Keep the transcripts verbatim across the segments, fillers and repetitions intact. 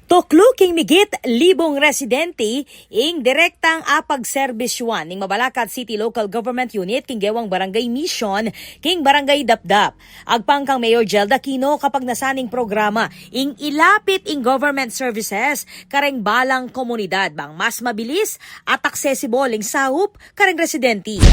Tuklu king migit libung residente ing direktang apagserbisyuan ning Mabalacat City Local Government Unit king gewang Barangay Mission king Barangay Dapdap. Agpang kang Mayor Jelda Aquino, kapagnasan ning programa ing ilapit ing government services kareng balang komunidad bang mas mabilis at accessible ing saup kareng residente.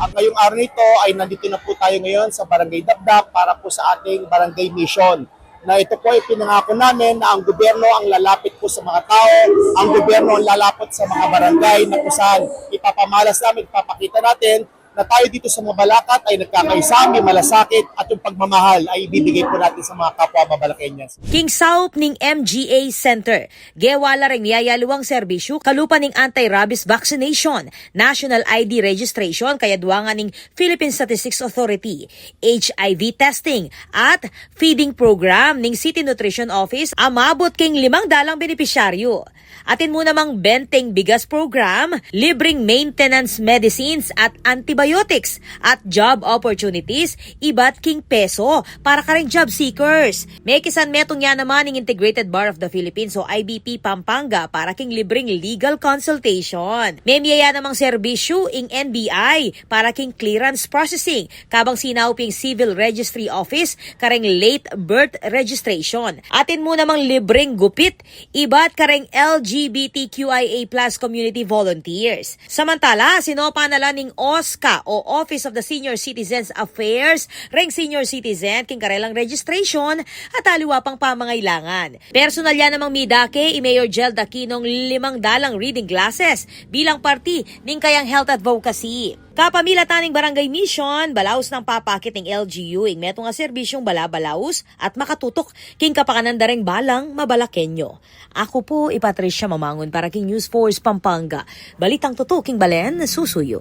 At ngayong araw nito ay nandito na po tayo ngayon sa Barangay Dapdap para po sa ating Barangay Mission, na ito po ay pinangako namin na ang gobyerno ang lalapit po sa mga tao, ang gobyerno ang lalapit sa mga barangay na kung saan ipapamalas namin, ipapakita natin na tayo dito sa Mabalacat ay nagkakaisa, may malasakit, at yung pagmamahal ay ibibigay po natin sa mga kapwa Mabalaqueños. King saup ning M G A Center, gewa la reng miyayaliwang serbisyu kalupa ning anti-rabies vaccination, national I D registration, kayaduangan ning Philippine Statistics Authority, H I V testing, at feeding program ning City Nutrition Office a maabut king limang dalang benepisyaryu. Atin mu namang benteng bigas program, libreng maintenance medicines at antibiotics, at job opportunities ibat king PESO para kareng job seekers. Mekisan metung ya naman ning Integrated Bar of the Philippines o I B P Pampanga para king libreng legal consultation. Memie ya namang serbisyu ing N B I para king clearance processing, kabang sinaup ing Civil Registry Office kareng late birth registration. Atin mu namang libreng gupit ibat kareng L G B T Q I A plus community volunteers. Samantala, sinopan na la ning OSCA o Office of the Senior Citizens Affairs reng senior citizen king karelang registration at aliwa pang pamangailangan. Personal ya namang midake i Mayor Jelda Aquino limang dalang reading glasses bilang parti ning kayang health advocacy. Kapamilatan ning Barangay Mission, balaus nang papakit ning L G U ing metung a serbisyung bala-balaus at makatutuk king kapakanan da reng balang Mabalaqueño. Aku pu i Patricia Mamangun para king News Force Pampanga. Balitang tutu king balen, susuyu.